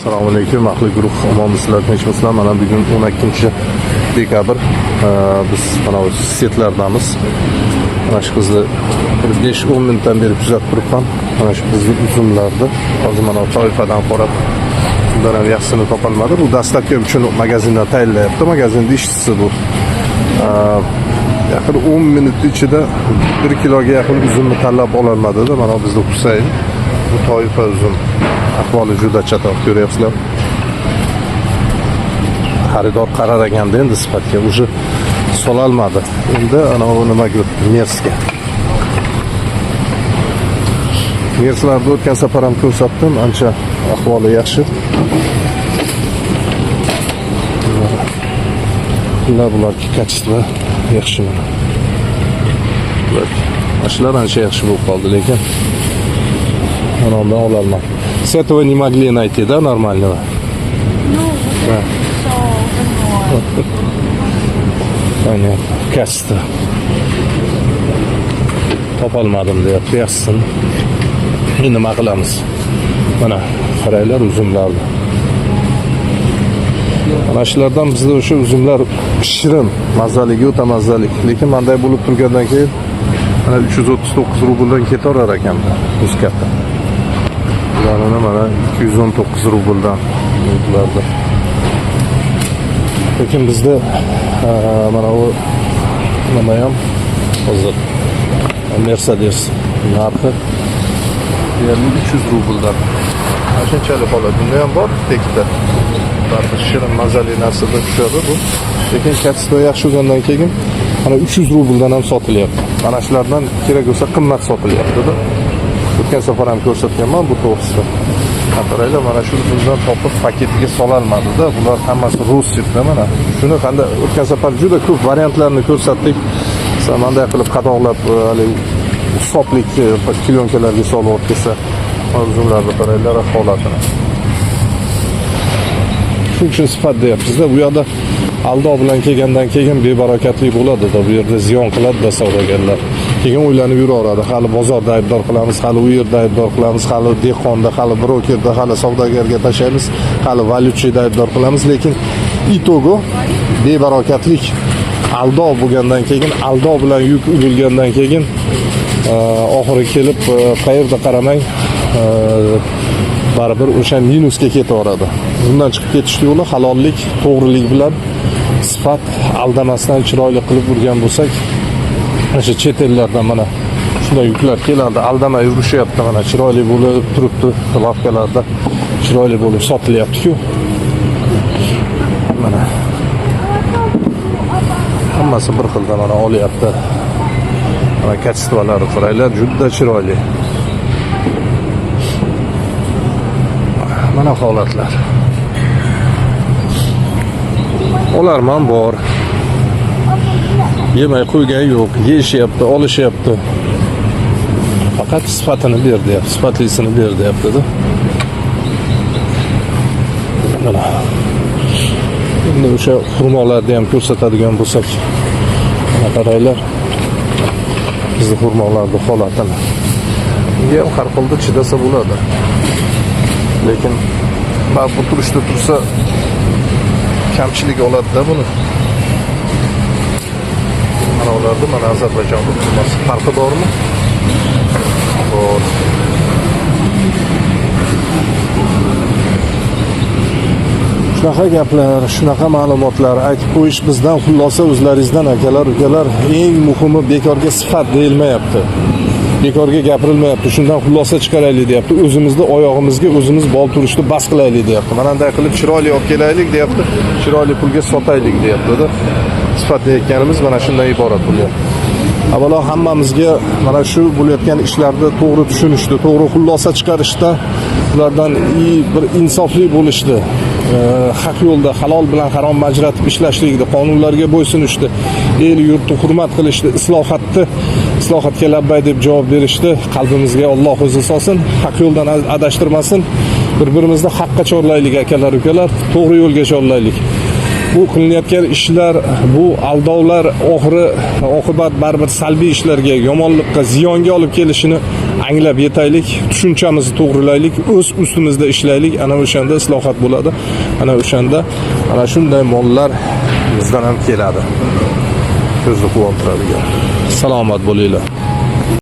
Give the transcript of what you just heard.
Assalomu alaykum, ahli guruh, omonmisizlar, tinchmisizlar? Mana bugun 12 dekabr. Biz mana bu setlardamiz. Mana shu qizni bir 5-10 minutdan beri kuzatib turibman. Mana shu bizni uzumlarni. Hozir mana toifadan qarab bundan ham yaxshisini topolmadi. Bu dastlabki uchun magazindan tayinlayapti. Magazinda ishchisi bu. Yaqin 10 minut ichida 1 kiloga yaqin uzumni tanlab ololmadida. Mana bizni Husayn, bu toifa uzum ahvoli juda chatoq, ko'ryapsizlar. Xaridor qarar ekanda endi sifatga уже sololmadi. Endi ana u nimaga o'tdi? Mersga. Merslarni o'tgan safar ham ko'rsatdim, ancha ahvoli yaxshi. Bularki качество yaxshi mana. Bular, mana shular ancha yaxshi bo'lib qoldi, lekin mana undan ololmadim. С этого не могли найти, да, нормального? Ну, вот Да. это все уже. Понятно. Качество. Topolmadim deyapti, yaxshisini. Endi nima qilamiz? Mana qaranglar uzumlarni. Mana shulardan bizda o'sha uzumlar shirin, mazaligi o'ta mazalik. Lekin manday bo'lib turgandan keyin mana 339 rubldan ketaverar ekan muskatda. Bularni mana 219 rubldan bularda. Lekin bizda mana u nima ham hozir Mercedes narxi deyarli 300 rubldan. Mana shunchalik holat. Bunda ham bor bitta. Baribir shirin mazali narsadan tushadi bu. Lekin качество yaxshi bo'lgandan keyin mana 300 rubldan ham sotilyapti. Mana shulardan kerak bo'lsa qimmat sotilyapti-da. O'tgan safar ham ko'rsatganman bu to'g'risida. Qaranglar, mana shu uzumdan topib paketiga sololmadida. Bular hammasi Rossiyada mana. Shuni qanday o'tgan safar juda ko'p variantlarni ko'rsatdik. Masalan, bunday qilib qadoqlab haligi hisoblik plyonkalarga solib olib kelsa, mana uzumlarni qaranglar holatini. Shuning uchun sifat deyapmizda. Bu yoqda aldov bilan kelgandan keyin bebarakatli bo'ladida, bu yerda ziyon qiladida savdogarlar. Keyin o'ylanib yuraveradi. Hali bozorda aybdor qilamiz, hali u yerda aybdor qilamiz, hali dehqonda, hali brokerda, hali savdogarga tashlaymiz, hali valyutchida aybdor qilamiz, lekin итого bebarakatlik aldov bo'lgandan keyin, aldov bilan yuk urilgandan keyin oxiri kelib qayerda qaramang baribir o'sha minusga ketaveradi. Bundan chiqib ketish yo'li halollik, to'g'rilik bilan sifat aldamasdan chiroyli qilib urgan bo'lsak, o'sha chet ellardan mana shunday yuklar keladi, aldamay urishyapti, mana chiroyli bo'lib turibdi lavkalarda, chiroyli bo'lib sotilyapti-ku. Mana hammasi bir xilda mana olyapti. Mana качество lari qaranglar, juda chiroyli. Mana holatlar. Olarman bor. Yemay qo'ygan yo'q, yeyishyapti, olishyapti. Faqat sifatini ber deyapti, sifatlisini ber deyapti-da. Mana. Endi o'sha xurmolarni ham ko'rsatadigan bo'lsak, mana qaranglar. Bizni xurmolarni holatini. Bunga ham har xilda chidasa bo'ladi. Lekin mana bu turishda tursa kamchilik oladida buni. Mana ularni mana Ozarbayjon xurmosi farqi bormi? Bor. Shunaqa gaplar, shunaqa ma'lumotlar aytib qo'yish bizdan xulosa o'zlaringizdan akalar, ukalar, eng muhimi bekorga sifat deyilmayapti. Bekorga gapirilmayapti. Shundan xulosa chiqaraylik deyapti. O'zimizni oyog'imizga o'zimiz bol turishni bas qilaylik deyapti. Mana bunday qilib chiroyli olib kelaylik deyapti. Chiroyli pulga sotaylik deyapti-da. Sifat deyotganimiz mana shundan iborat bo'lyapti. Avvalo hammamizga mana shu bo'layotgan ishlarni to'g'ri tushunishni, to'g'ri xulosa chiqarishda, ulardan bir insofli bo'lishni, haq yo'lda halol bilan haromni ajratib ishlashlikni, qonunlarga bo'ysunishni, el yurtni hurmat qilishni, islohotga labbay deb javob berishni qalbimizga Alloh o'zi solsin, haq yo'ldan adashtirmasin. Bir-birimizni haqqa chorlaylik akalar, ukalar, to'g'ri yo'lga chorlaylik. Bu qilinayotgan ishlar, bu aldovlar oxiri oqibat baribir salbiy ishlarga, yomonlikqa, ziyonga olib kelishini anglab yetaylik, tushunchamizni to'g'rilaylik, o'z ustimizda ishlaylik. Ana o'shanda islohot bo'ladi. Ana o'shanda ana shunday mollar bizdan ham keladi. Ko'zni quvontiradigan. Salomat bo'linglar.